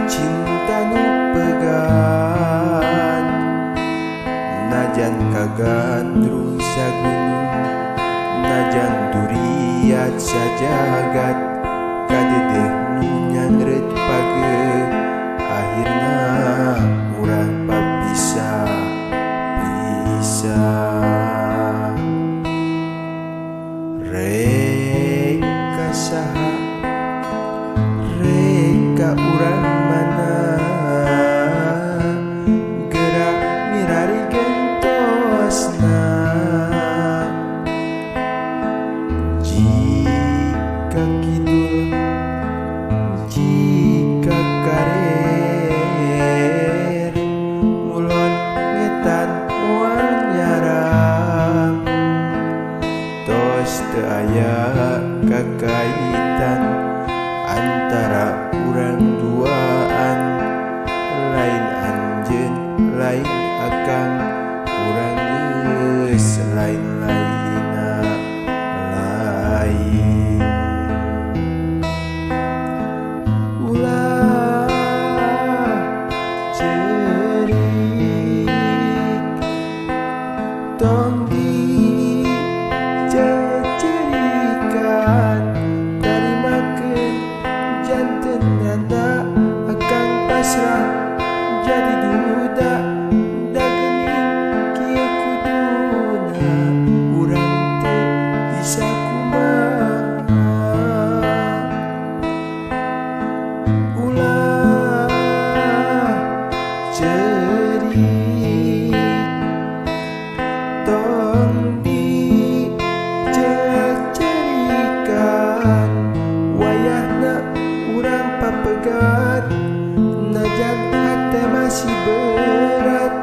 Cinta nu pegat najan kagandrung sagunung najan duriat sajagat kadedeh nu nyangret page akhirna urang papisah pisah. Rek ka saha rek ka urang mana gerak mirari gentosna jika kidul jika karer ngulon ngetan moal nyarang tos teu aya kakaitan antara urang duaan lain anjeun lain akang urang geus lain-lainna lain. Ulah cerik tong dicecerikan tarimakeun janten nyanda akang pasrah jadi duda da geuning kieu kuduna urang teu bisa kumaha. Ulah cerik tong dicecerikan wayahna urang papegat najan hate masih berat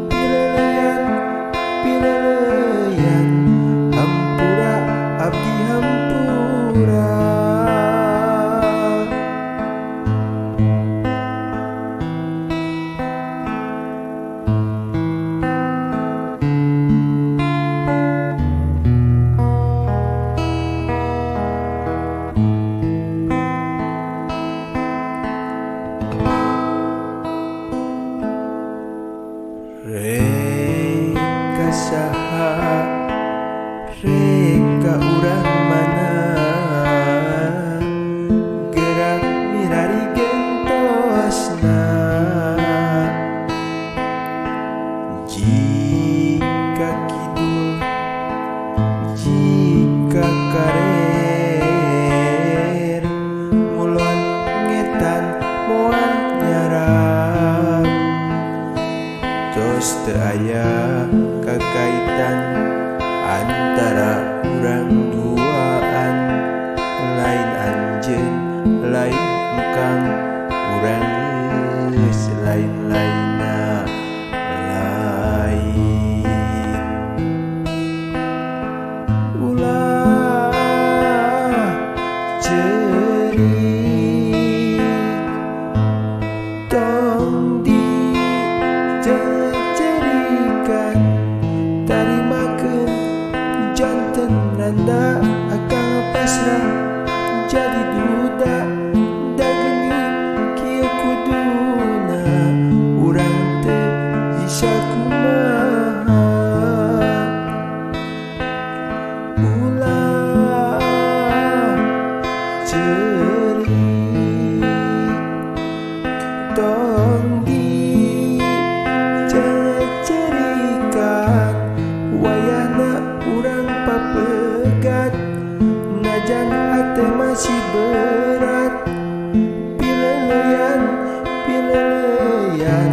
pileleyan pileleyan hampura abdi hampura. Rek ka saha rek ka urang mana gerak mirari gentosna jika kidul jika karer ngulon ngetan moal nyarang tos teu aya kakaitan antara urang duaan lain anjeun lain engkang urang geus lain-lainna lain. Ulah cerik tong dicecerikan tarimakeun janten randa akang pasrah jadi duda da geuning kieu kuduna urang teu bisa kumaha. Ulah cerik tong dicecerikan wayahna urang papegat najan hate masih berat pileleyan pileleyan.